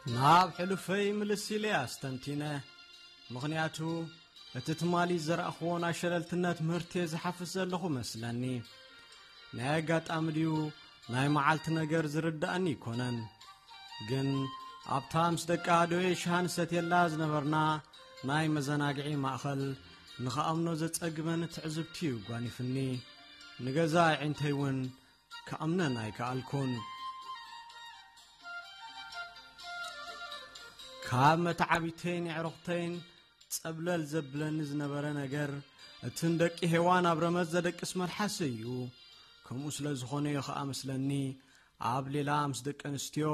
ናብ ሕሉፈይ ምልስ ኢለ ኣስተንቲነ። ምኽንያቱ፣ እቲ ትማሊ ዝዘራእኽዎ ናይ ሸለልትነት ምህርቲ ዝሓፍስ ዘለኹ መስለኒ። ናይ ኣጋጣሚ ድዩ ናይ መዓልቲ ነገር ዝርዳእኒ ኣይኮነን። ግን ኣብታ ምስ ደቂ ኣደወይ ሻሃ ንሰትየላ ዝነበርና ናይ መዘናግዒ ማእኸል፣ ንኽኣምኖ ዘጸግመኒ ትዕዝብቲ እዩ ጓኒፍኒ። ንገዛ ኣዒንተይ እውን ክኣምነን ኣይከኣልኩን። ካብ መተዓቢተይን ኣዕሩኽተይን ጸብለል ዘብለኒ ዝነበረ ነገር፣ እቲ ንደቂ ሄዋን ኣብ ረመጽ ዘደቅስ መልሓሰይ እዩ። ከምኡ ስለ ዝኾነ እዩ ኸኣ መስለኒ፣ ኣብ ሌላ ምስ ደቂ ኣንስትዮ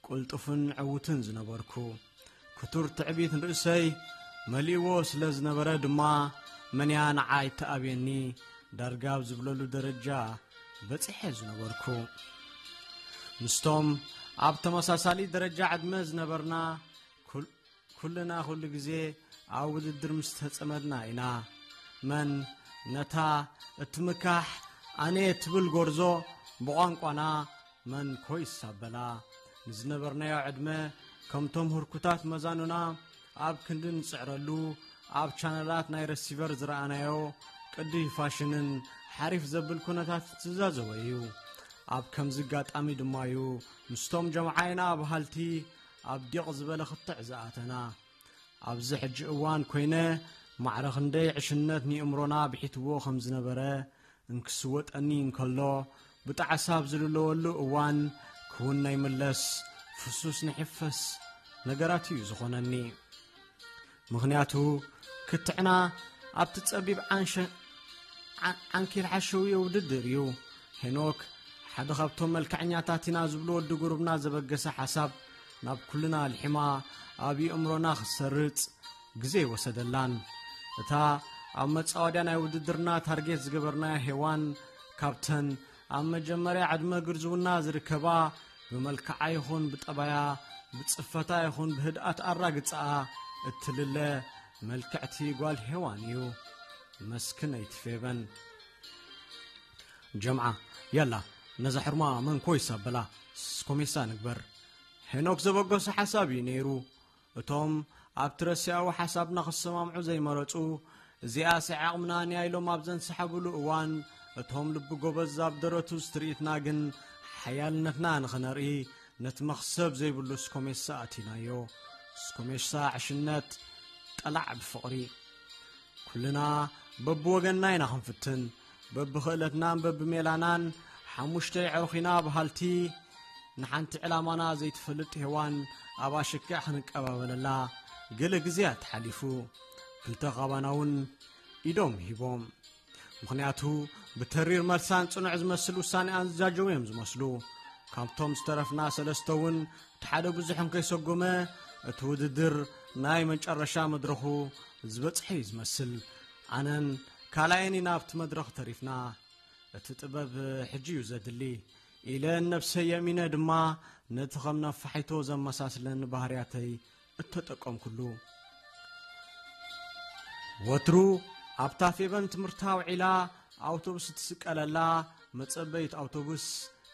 ቅልጡፍን ዕዉትን ዝነበርኩ። ክቱር ትዕቢት ንርእሰይ መሊእዎ ስለ ዝነበረ ድማ፣ መንያ ንዓይ ተኣብየኒ ዳርጋ ኣብ ዝብለሉ ደረጃ በጺሐ ዝነበርኩ። ምስቶም ኣብ ተመሳሳሊ ደረጃ ዕድመ ዝነበርና ኩል-፣ ኩልና ኩሉ ግዜ ኣብ ውድድር ምስ ተጸመድና ኢና። መን ነታ እትምካሕ ኣነ እትብል ጎርዞ ብቋንቋና መን ኮይስ ኣበላ። ንዝነበርናዮ ዕድመ ከምቶም ህርኩታት መዛኑና ኣብ ክንዲ ንጽዕረሉ፣ ኣብ ቻነላት ናይ ረሲቨር ዝረኣናዮ ቅዲ ፋሽንን ሓሪፍ ዘብል ኩነታት ዝዛዘወ እዩ። ኣብ ከምዚ ኣጋጣሚ ድማ እዩ ምስቶም ጀምዓይና በሃልቲ ኣብ ዲቕ ዝበለ ክትዕ ዝኣተና። ኣብዚ ሕጂ እዋን ኮይነ ማዕረ ክንደይ ዕሽነት ንእምሮና ብሒትዎ ከም ዝነበረ እንክስወጠኒ እንከሎ፣ ብጣዕሳ ኣብ ዝልለወሉ እዋን ክውነ ይምለስ፣ ፍሱስ ንሕፈስ ነገራት እዩ ዝኾነኒ። ምኽንያቱ፣ ክትዕና ኣብቲ ጸቢብ ዓንሸ-፣ ዓ-፣ ዓንኬል ሓሸውየ ውድድር እዩ። ሄኖክ፣ ሓደ ካብቶም መልክዐኛታት ኢና ዝብሉ ወዲ ጉሩብና ዘበገሰ ሓሳብ ናብ ኩልና ልሒማ ኣብ የእምሮና ክትሰርጽ ግዜ ኣይወሰደላን። እታ ኣብ መጻወድያ ናይ ውድድርና ታርጌት ዝገበርናያ ሄዋን፣ ካብተን ኣብ መጀመርያ ዕድመ ግርዝውና ዝርከባ፣ ብመልክዓ ይኹን ብጠባያ፣ ብጽፈታ ይኹን ብህድኣት ኣራግጻኣ እትልለ መልክዕቲ ጓል ሄዋን እዩ። መስክነይቲ ፌበን። ጀምዓ፣ ያላ፣ ነዛ ሕርማ መንኮይስ ኣበላ፣ ስኮሜሳ ንግበር። ሄኖክ ዘበገሶ ሓሳብ እዩ ነይሩ። እቶም ኣብቲ ረሲኣዊ ሓሳብና ክሰማምዑ ዘይመረጹ፣ እዚኣስ ዓቕምና ንያ ኢሎም ኣብ ዘንሰሓብሉ እዋን፣ እቶም ልቢ ጎበዝ ኣብ ደረቱ ዝትርኢትና ግን፣ ሓያልነትና ንኽነርኢ፣ ነቲ መኽሰብ ዘይብሉ ስኮሜሳ ኣቲናዮ። ስኮሜሳ ዕሽነት ጠላዕ ብፍቕሪ። ኩልና በብወገንና ኢና ክንፍትን። በብኽእለትናን በብሜላናን ሓሙሽተ የዕሩኽ ኢና በሃልቲ፣ ንሓንቲ ዕላማና ዘይትፈልጥ ሄዋን ኣብ ኣሽክዕ ክንቀባበለላ ገለ ግዜያት ሓሊፉ። ክልተ ካባና እውን ኢዶም ሂቦም። ምኽንያቱ፣ ብተሪር መልሳን ጽኑዕ ዝመስል ውሳኔኣን ዝጃጀው እዮም ዝመስሉ። ካብቶም ዝተረፍና ሰለስተ እውን፣ እቲ ሓደ ብዙሕ እንከይሰጎመ፣ እቲ ውድድር ናይ መጨረሻ መድረኹ ዝበጽሐ እዩ ዝመስል። ኣነን ካልኣይን ኢና ኣብቲ መድረኽ ተሪፍና። እቲ ጥበብ ሕጂ እዩ ዘድሊ ኢለ ነብሰይ የእሚነ ድማ፣ ነቲ ከም ነፋሒቶ ዘመሳስለኒ ባህርያተይ እተጠቀምኩሉ። ወትሩ ኣብታ ፌበን ትምህርታ ውዒላ ኣውቶቡስ እትስቀለላ መጸበይት ኣውቶቡስ፣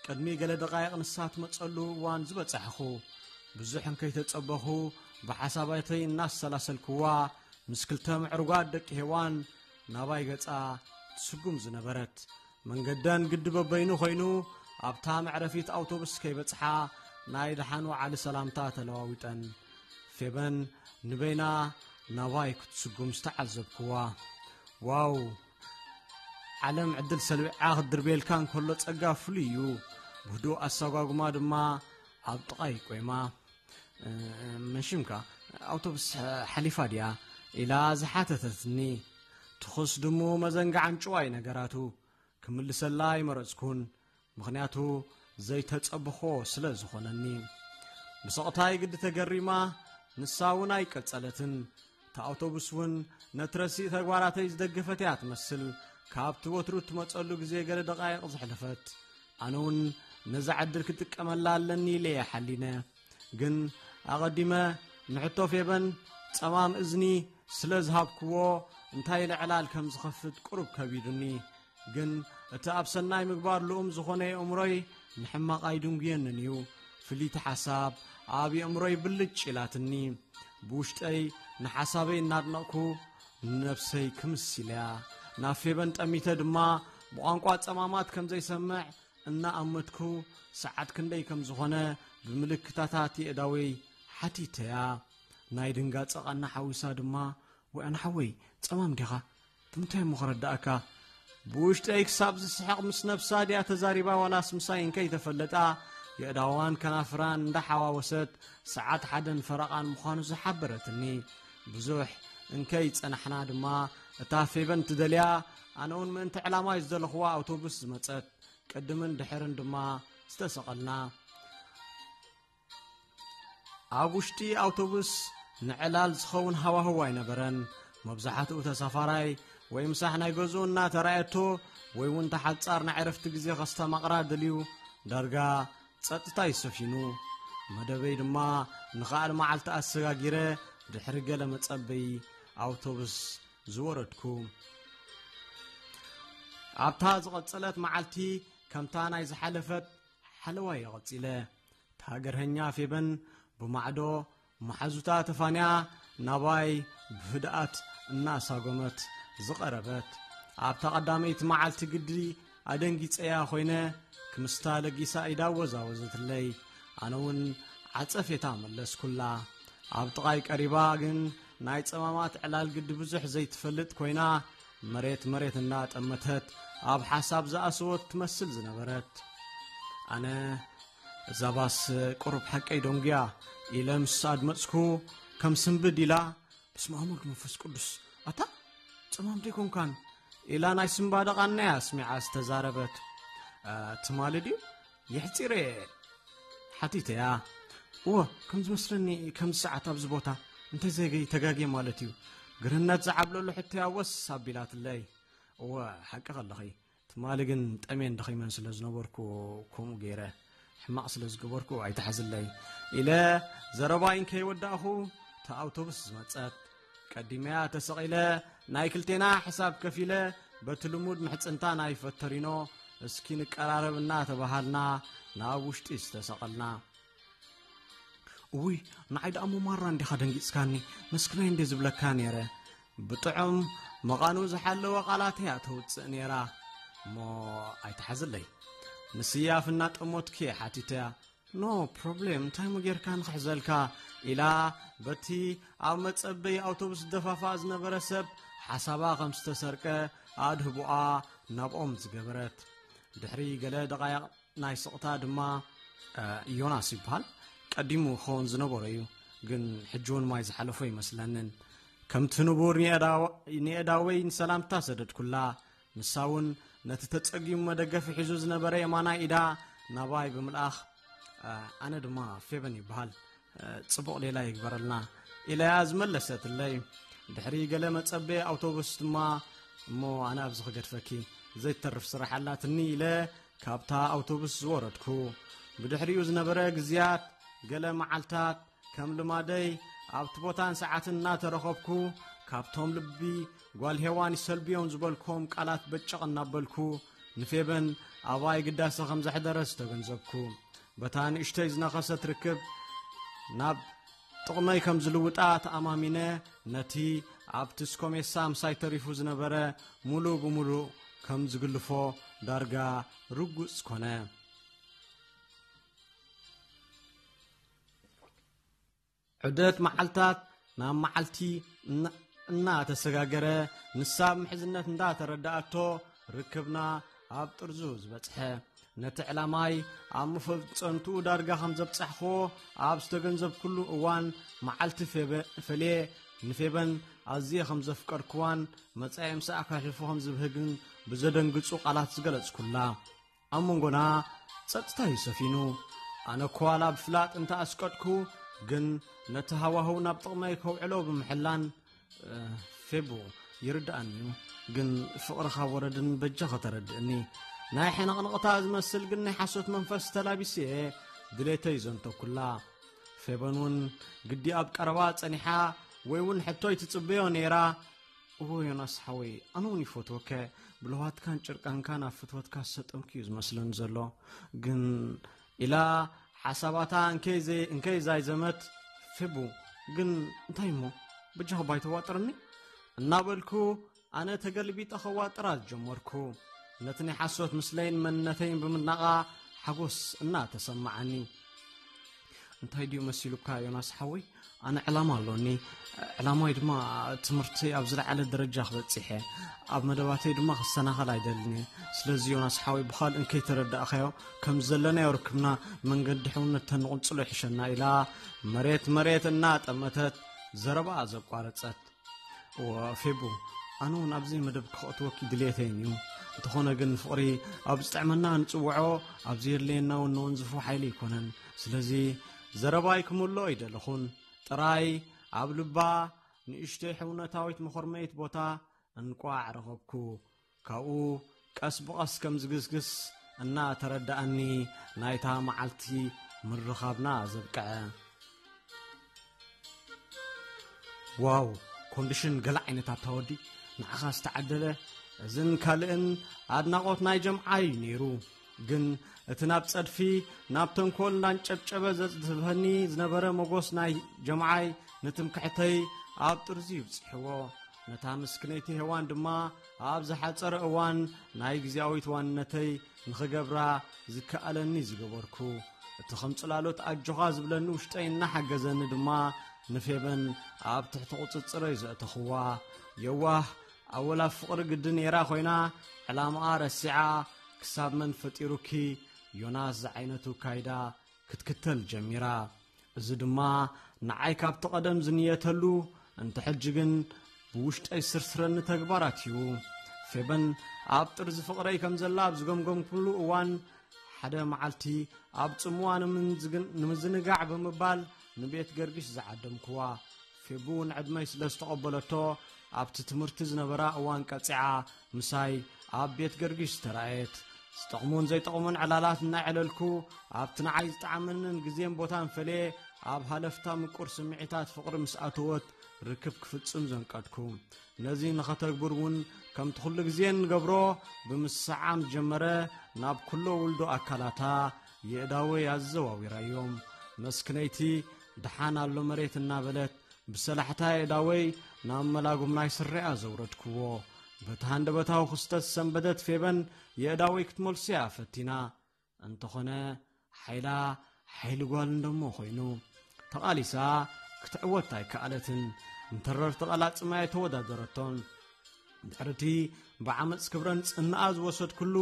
ቅድሚ ገለ ደቓይቕ ንሳ ትመጸሉ እዋን ዝበጻሕኹ። ብዙሕ እንከይተጸበኹ፣ ብሓሳባተይ እናሰላሰልክዋ፣ ምስ ክልተ ምዕሩጋት ደቂ ሄዋን ናባይ ገጻ ትስጉም ዝነበረት። መንገደን ግዲ በበይኑ ኮይኑ፣ ኣብታ መዕረፊት ኣውቶቡስ ከይበጽሓ ናይ ደሓን ወዓሊ ሰላምታ ተለዋዊጠን። ፌበን ንበይና ናባይ ክትስጉም ዝተዓዘብክዋ። ዋው! ዓለም ዕድል ሰልቢዓ ክትድርብየልካ እንከሎ ጸጋ ፍሉይ እዩ። ብህዱእ ኣሰጓጉማ ድማ ኣብ ጥቓይ ቆይማ። "እ፣ መን ሽምካ? ኣውቶቡስ ሓሊፋ ድያ?" ኢላ ዝሓተተትኒ። ትኹስ ድሙ መዘንግዓን ጭዋይ ነገራቱ ክምልሰላ ኣይመረጽኩን፣ ምኽንያቱ ዘይተጸብኾ ስለ ዝኾነኒ። ብሰቕታይ ግዲ ተገሪማ፣ ንሳ እውን ኣይቀጸለትን። እታ ኣውቶቡስ እውን ነቲ ረሲእ ተግባራተይ ዝደገፈት እያ ትመስል። ካብቲ ወትሩ እትመጸሉ ግዜ ገለ ደቓይቕ ዘሕለፈት። ኣነ እውን ነዛ ዕድል ክጥቀመላ ኣለኒ ኢለ እየ ሓሊነ። ግን ኣቐዲመ ንሕቶ ፌበን ጸማም እዝኒ ስለ ዝሃብክዎ፣ እንታይ ኢለ ዕላል ከም ዝኸፍት ቁሩብ ከቢዱኒ። ግን እቲ ኣብ ሰናይ ምግባር ልኡም ዝኾነ የእምሮይ ንሕማቕ ኣይድንጉየንን እዩ። ፍልይቲ ሓሳብ ኣብ የእምሮይ ብልጭ ኢላትኒ። ብውሽጠይ ንሓሳበይ እናድነቕኩ ንነብሰይ ክምስ ኢለያ። ናብ ፌበን ጠሚተ ድማ ብቋንቋ ጸማማት ከም ዘይሰምዕ እናኣመትኩ፣ ሰዓት ክንደይ ከም ዝኾነ ብምልክታታት የእዳወይ ሓቲተያ። ናይ ድንጋጸ ቃና ሓዊሳ ድማ፣ "ወይ ኣነ ሓወይ፣ ጸማም ዲኻ? ብምንታይ እሞ ክረዳእካ?" ብውሽጠይ ክሳብ ዝስሕቕ ምስ ነብሳ ድያ ተዛሪባ ዋላስ ምሳይ እንከይተፈለጣ፣ የእዳዋን ከናፍራን እንዳሓዋወሰት ሰዓት ሓደን ፈረቓን ምዃኑ ዝሓበረትኒ። ብዙሕ እንከይ ጸናሕና ድማ፣ እታ ፌበን ትደልያ፣ ኣነ እውን ምእንቲ ዕላማይ ዝደለኽዋ ኣውቶቡስ ዝመጸት። ቅድምን ድሕርን ድማ ዝተሰቐልና። ኣብ ውሽጢ ኣውቶቡስ ንዕላል ዝኸውን ሃዋህው ኣይነበረን። መብዛሕትኡ ተሳፋራይ ወይ ምሳሕ ናይ ገዝኡ እናተራእየቶ ወይ እውን ተሓጻር ናይ ዕረፍቲ ግዜ ከስተማቕራ ደልዩ ዳርጋ ጸጥታ እዩ ሰፊኑ። መደበይ ድማ ንኻል መዓልቲ ኣሰጋጊረ ድሕሪ ገለ መጸበይ ኣውቶቡስ ዝወረድኩ። ኣብታ ዝቐጸለት መዓልቲ ከምታ ናይ ዝሓለፈት ሓለዋይ ቀጺለ። እታ ገርሀኛ ፌበን ብማዕዶ መሓዙታ ተፋንያ ናባይ ብህድኣት እናሳጎመት ዝቐረበት። ኣብታ ቀዳመይቲ መዓልቲ ግዲ ኣደንጊጸያ ኮይነ፣ ክምስታ ለጊሳ ኢዳ ወዛወዘትለይ። ኣነ እውን ዓጸፌታ መለስኩላ። ኣብ ጥቓይ ቀሪባ ግን ናይ ጸማማት ዕላል ግዲ ብዙሕ ዘይትፈልጥ ኮይና፣ መሬት መሬት እናጠመተት ኣብ ሓሳብ ዝኣሰወት ትመስል ዝነበረት። ኣነ፣ "እዛ ባስ ቁሩብ ሓቀይ ደንጉያ" ኢለ ምስ ኣድመጽኩ፣ ከም ስንብድ ኢላ፣ "በስመ ኣብ ወወልድ ወመንፈስ ቅዱስ፣ ኣታ ጸማም ዶ ኣይኮንካን?" ኢላ ናይ ስንባደ ቃናያ ኣስሚዓ ዝተዛረበት። "እ፣ ትማሊ ድዩ? የሕጺረ እየ?" ሓቲተያ። "እወ፣ ከም ዝመስለኒ ከምዚ ሰዓት ኣብዚ ቦታ እንተዘይተጋግየ ማለት እዩ። ግርህነት ዝዓብለሉ ሕቶያ ወስ ኣቢላትለይ። እወ፣ ሓቂ ከለኺ። ትማሊ ግን ጠሜን ደኺመን ስለ ዝነበርኩ ከምኡ ገይረ። ሕማቕ ስለ ዝገበርኩ ኣይትሓዝለይ" ኢለ ዘረባይ እንከይወዳእኹ፣ እታ ኣውቶቡስ ዝመጸት። ቀዲመያ ተሰቒለ፣ ናይ ክልቴና ሕሳብ ከፊለ፣ በቲ ልሙድ ምሕጽንታ ናይ ፈተሪኖ፣ "እስኪ ንቀራረብ" እናተባሃልና ናብ ውሽጢ ዝተሰቐልና። "እውይ፣ ንዓይ ደኣ እሞ ማራ እንዲኻ ደንጊጽካኒ፣ መስክናይ እንደ ዝብለካ ነይረ።" ብጥዑም መቓኑ ዝሓለወ ቃላት እያ ተውጽእ ነይራ። "እሞ ኣይትሓዝለይ?" ንስያፍ እናጠሞትኪ ሓቲተያ። "ኖ ፕሮብሌም፣ እንታይ እሞ ጌርካ ንኽሕዘልካ?" ኢላ በቲ ኣብ መጸበይ ኣውቶቡስ ደፋፋ ዝነበረ ሰብ ሓሳባ ከም ዝተሰርቀ ኣድህቦኣ ናብኦም ዝገበረት። ድሕሪ ገለ ደቓይቕ ናይ ስቕታ ድማ፣ "እ፣ ዮናስ ይበሃል። ቀዲሙ ክኸውን ዝነበሮ እዩ፣ ግን ሕጂ እውን ማይ ዝሓለፎ ይመስለንን።" ከምቲ ንቡር ንየዳ-፣ ንየዳወይ ንሰላምታ ሰደድኩላ። ንሳ እውን ነቲ ተጸጊሙ መደገፊ ሒዙ ዝነበረ የማናይ ኢዳ ናባይ ብምልኣኽ፣ "እ፣ ኣነ ድማ ፌበን ይበሃል። እ፣ ጽቡቕ ሌላ ይግበረልና" ኢላያ ዝመለሰትለይ። ድሕሪ ገለ መጸበ ኣውቶቡስ ድማ፣ "እሞ ኣነ ኣብዚ ክገድፈኪ፣ ዘይተርፍ ስራሕ ኣላትኒ" ኢለ ካብታ ኣውቶቡስ ዝወረድኩ። ብድሕሪኡ ዝነበረ ግዜያት፣ ገለ መዓልታት ከም ልማደይ ኣብቲ ቦታን ሰዓትን እናተረኸብኩ፣ ካብቶም ልቢ ጓል ሄዋን ይሰልብዮም ዝበልኮም ቃላት በጨቕ እናበልኩ፣ ንፌበን ኣባይ ግዳሰ ከም ዘሕደረ ዝተገንዘብኩ። በታ ንእሽተይ ዝነኸሰት ርክብ ናብ ጥቕመይ ከም ዝልውጣ ተኣማሚነ፣ ነቲ ኣብቲ ስኮሜሳ ምሳይ ተሪፉ ዝነበረ ሙሉእ ብሙሉእ ከም ዝግልፎ ዳርጋ ርጉጽ ኮነ። ዑደት መዓልታት ናብ መዓልቲ እና-፣ እናተሰጋገረ፣ ንሳ ብምሕዝነት እንዳተረዳኣቶ፣ ርክብና ኣብ ጥርዙ ዝበጽሐ። ነቲ ዕላማይ ኣብ መፈጸምትኡ ዳርጋ ከም ዘብጻሕክዎ ኣብ ዝተገንዘብኩሉ እዋን፣ መዓልቲ ፌበ-፣ ፈልየ ንፌበን ኣዝየ ከም ዘፍቀርክዋን መጻኢ ምሳኣ ከሕልፎ ከም ዝብህግን ብዘደንግጹ ቃላት ዝገለጽኩላ። ኣብ መንጎና ጸጥታ እዩ ሰፊኑ። ኣነ እኮ ዋላ ብፍላጥ እንተ ኣስቀጥኩ፣ ግን ነቲ ሃዋህው ናብ ጥቕመይ ከውዕሎ ብምሕላን፣ እ፣ ፌቡ፣ ይርድኣኒ እዩ፣ ግን ፍቕርኻ ወረድን በጃ ከተረድእኒ። ናይ ሕንቕንቕታ ዝመስል ግን ናይ ሓሶት መንፈስ ተላቢሰ እየ ድሌተይ ዘንተኩላ። ፌበን እውን ግዲ ኣብ ቀረባ ጸኒሓ ወይ እውን ሕቶይ ትጽበዮ ነይራ። "እዎ ዮናስ ሓወይ፣ ኣነ እውን ይፈትወከ፣ ብለዋትካን ጭርቃንካን ኣብ ፍትወትካ ዝሰጠምኩ እዩ ዝመስለኒ ዘሎ፣ ግን" ኢላ ሓሳባታ እንከይ ዘይ-፣ እንከይ ዛይዘመት፣ "ፌቡ፣ ግን እንታይ እሞ? በጃኹ ባይ ተዋጥርኒ?" እናበልኩ ኣነ ተገልቢጠ ኸዋጥራ ጀመርኩ። ነቲ ናይ ሓሶት ምስለይን መንነተይን ብምድናቓ ሓጎስ እናተሰማዓኒ። "እንታይ ድዩ መሲሉካ ዮናስ ሓወይ? ኣነ ዕላማ ኣሎኒ። ዕላማይ ድማ ትምህርቲ ኣብ ዝለዓለ ደረጃ ክበጽሕ እየ። ኣብ መደባተይ ድማ ክሰናኸል ኣይደልን እየ። ስለዚ ዮናስ ሓወይ ብኻልእ እንከይተረዳእኻዮ ከም ዘለናዮ ርክብና መንገዲ ሕውነት ተንቕጽሎ ይሕሸና" ኢላ መሬት መሬት እናጠመተት ዘረባኣ ዘቋረጸት። "እወ ፌቡ፣ ኣነ እውን ኣብዚ መደብ ክኸእትወኪ ድልየተይን እዩ። እንተኾነ ግን ፍቕሪ ኣብ ዝጥዕመና ንጽውዖ፣ ኣብ ዘየድልየና እውን ነወንዝፎ ሓይሊ ኣይኮነን። ስለዚ ዘረባይ ክምልኦ ኣይደለኹን። ጥራይ ኣብ ልባ ንእሽተይ ሕውነታዊት መኾርመይት ቦታ እንቋዕ ረኸብኩ። ካብኡ ቀስ ብቐስ ከም ዝግስግስ እናተረዳኣኒ ናይታ መዓልቲ ምርኻብና ዘብቅዐ። ዋው፣ ኮንዲሽን ገለ ዓይነት ኣታ ወዲ፣ ንዓኻ ዝተዓደለ። እዝን ካልእን ኣድናቖት ናይ ጀምዓይ ነይሩ። ግን እቲ ናብ ጸድፊ፣ ናብ ተንኮል እንዳንጨብጨበ ዘጽድፈኒ ዝነበረ መጎስ ናይ ጀምዓይ ንትምክሕተይ ኣብ ጥርዚ ይብጽሕዎ። ነታ ምስክነይቲ ሄዋን ድማ ኣብ ዝሓጸረ እዋን ናይ ግዜያዊት ዋንነተይ ንኽገብራ ዝከኣለኒ ዝገበርኩ። እቲ ከም ጽላሎት ኣጆኻ ዝብለኒ ውሽጠይ እናሓገዘኒ ድማ ንፌበን ኣብ ትሕቲ ቁጽጽረይ ዘእተኽዋ። የዋህ ኣወል ኣብ ፍቕሪ ግዲ ነይራ ኮይና፣ ዕላማኣ ረሲዓ፣ ክሳብ መን ፈጢሩኪ ዮናስ ዝዓይነቱ ካይዳ ክትክተል ጀሚራ። እዚ ድማ ንዓይ ካብቲ ቀደም ዝንየተሉ፣ እንተ ሕጂ ግን ብውሽጠይ ስርስረኒ ተግባራት እዩ። ፌበን ኣብ ጥርዚ ፍቕረይ ከም ዘላ ኣብ ዝገምገምኩሉ እዋን፣ ሓደ መዓልቲ ኣብ ጽምዋ ንምንዝግን-፣ ንምዝንጋዕ ብምባል ንቤት ገርጊሽ ዝዓደምክዋ። ፌቡ ንዕድመይ ስለ ዝተቐበለቶ፣ ኣብቲ ትምህርቲ ዝነበራ እዋን ቀጺዓ ምሳይ ኣብ ቤት ገርጊሽ ዝተራእየት። ዝጠቕሙን ዘይጠቕሙን ዕላላት እናዕለልኩ፣ ኣብቲ ንዓይ ዝጠዓመንን ግዜን ቦታን ፈልየ፣ ኣብ ሃለፍታ ምቁር ስምዒታት ፍቕሪ ምስ ኣተወት፣ ርክብ ክፍጽም ዘንቀድኩ። ነዚ ንኸተግብር እውን ከምቲ ኩሉ ግዜ እንገብሮ ብምስዓም ጀመረ፣ ናብ ኩሎ ውልዶ ኣካላታ የእዳወይ ኣዘዋዊራዮም። መስክነይቲ ደሓን ኣሎ መሬት እናበለት ብሰላሕታ የእዳወይ ናብ መላጉም ናይ ስሪኣ ዘውረድክዎ። በቲ ሃንደበታዊ ክስተት ሰንበደት ፌበን የእዳወይ ክትመልሶ እያ ፈቲና። እንተኾነ ሓይላ ሓይሊ ጓል እንደሞ ኮይኑ፣ ተቓሊሳ ክትዕወት ኣይከኣለትን። እንተረርቲ ቀላጽማ ኣይተወዳደረቶን። ድሕርቲ ብዓመጽ ክብረን ጽንኣ ዝወሰድኩሉ፣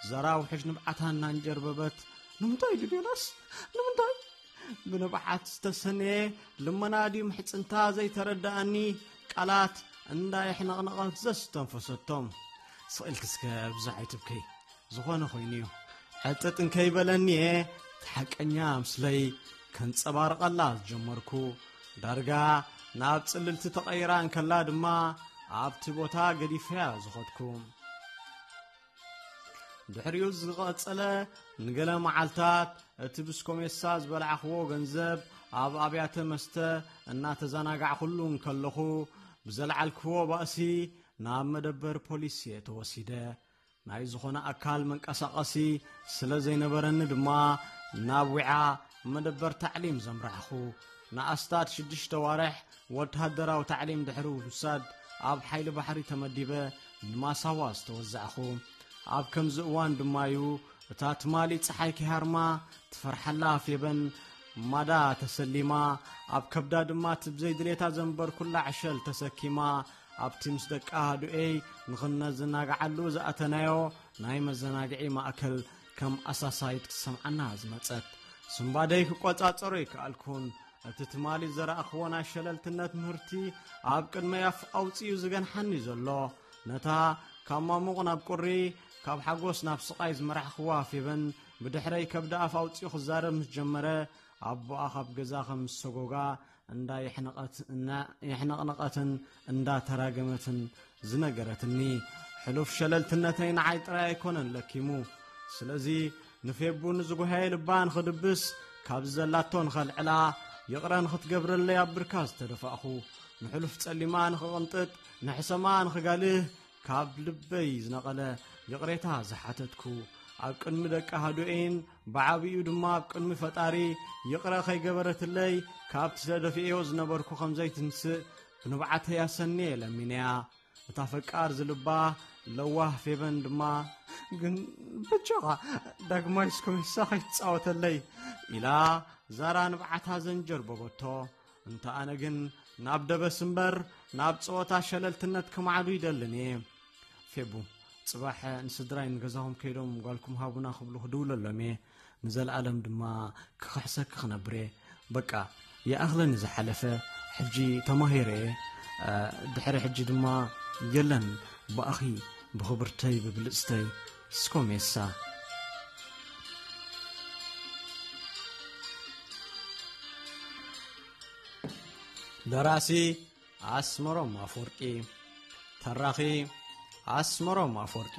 ዘራ ውሕጅ ንብዓታ እናንጀርበበት፣ "ንምንታይ ድዩ ዮናስ? ንምንታይ?" ብንብዓት ዝተሰነየ ልመና ድዩ ምሕጽንታ ዘይተረድኣኒ ቃላት እንዳየሕነቕነቐት ዘስተንፈሰቶም። ስቕ ኢልኪ እስከ ብዙሕ ኣይትብከይ። ዝኾነ ኮይኑ እዩ። ዕጥጥ እንከይበለኒ እየ እቲ ሓቀኛ ምስለይ ከንጸባርቐላ ዝጀመርኩ። ዳርጋ ናብ ጽልልቲ ተቐይራ እንከላ ድማ ኣብቲ ቦታ ገዲፈያ ዝኸድኩ። ድሕሪኡ ዝቐጸለ ንገለ መዓልታት እቲ ብስኮሜሳ ዝበላዕኽዎ ገንዘብ ኣብ ኣብያተ መስተ እናተዘናጋዕኩሉ እንከለኹ ብዘለዓልክዎ ባእሲ ናብ መደበር ፖሊስ እየ ተወሲደ። ናይ ዝኾነ ኣካል መንቀሳቐሲ ስለ ዘይነበረኒ ድማ ናብ ዊዓ መደበር ታዕሊም ዘምራሕኹ። ንኣስታት ሽዱሽተ ዋርሕ ወተሃደራዊ ታዕሊም ድሕሪ ምውሳድ ኣብ ሓይሊ ባሕሪ ተመዲበ ንማሳዋ ዝተወዛዕኹ። ኣብ ከምዚ እዋን ድማ እዩ እታ ትማሊ ጸሓይ ኪሃርማ ትፈርሓላ ፌበን ማዳ ተሰሊማ፣ ኣብ ከብዳ ድማ እቲ ብዘይድሌታ ዘንበርኩላ ዕሸል ተሰኪማ፣ ኣብቲ ምስ ደቃ ሃዱኤይ ንኽነዘናግዓሉ ዝኣተናዮ ናይ መዘናግዒ ማእከል ከም ኣሳሳይት ክትሰምዓና ዝመጸት። ስንባደይ ክቆጻጸሮ ኣይከኣልኩን። እቲ ትማሊ ዝዘራእኽዎ ናይ ሸለልትነት ምህርቲ ኣብ ቅድመይ ኣፍ ኣውጺኡ ዝገንሓኒ ዘሎ። ነታ ካብ ማሙቕ ናብ ቁሪ፣ ካብ ሓጎስ ናብ ስቓይ ዝመራሕኽዋ ፌበን ብድሕረይ ከብዳ ኣፍ ኣውጺኡ ክዛረብ ምስ ጀመረ፣ ኣቦኣ ካብ ገዛ ከም ዝሰጎጋ እንዳ የሕነቐት-፣ እና-፣ የሕነቕነቐትን እንዳ ተራገመትን ዝነገረትኒ ሕሉፍ ሸለልትነተይ ንዓይ ጥራይ ኣይኮነን ለኪሙ። ስለዚ ንፌቡ ንዝጉሃየ ልባ ንኽድብስ ካብዚ ዘላቶ ንኸልዕላ ይቕረ ንኽትገብረለይ ኣብ ብርካ ዝተደፋእኹ። ንሕሉፍ ጸሊማ ንኽቕንጥጥ ንሕሰማ ንኽጋልህ ካብ ልበይ ዝነቐለ ይቕሬታ ዝሓተትኩ። ኣብ ቅድሚ ደቂ ሃዱኤን ብዓቢኡ ድማ ኣብ ቅድሚ ፈጣሪ ይቕረ ከይገበረትለይ፣ ካብቲ ተደፊኤዮ ዝነበርኩ ከም ዘይትንስእ ብንብዓተይ ኣሰንየ ለሚነያ። እታ ፈቃር ዝልባ ለዋህ ፌበን ድማ፣ "ግን ብቻኻ ዳግማይ ስኮሜሳ ከይትጻወተለይ?" ኢላ ዛራ ንብዓታ ዘንጀርበበቶ። እንተ ኣነ ግን ናብ ደበስ እምበር ናብ ጸወታ ሸለልትነት ክማዕዱ ይደልን እየ። ፌቡ፣ ጽባሕ ንስድራይ ንገዛኹም ከይዶም ጓልኩም ሃቡና ክብሉ ክድውለሎም እየ። ንዘለኣለም ድማ ክኽሕሰኪ ክነብር እየ። በቃ፣ ይኣኽለኒ ዝሓለፈ። ሕጂ ተማሂረ እየ። እ፣ ድሕሪ ሕጂ ድማ የለን ብኣኺ፣ ብኽብርተይ፣ ብብልጽተይ ስኮሜሳ። ደራሲ ኣስመሮም ኣፈወርቂ። ተራኺ ኣስመሮም ኣፈወርቂ።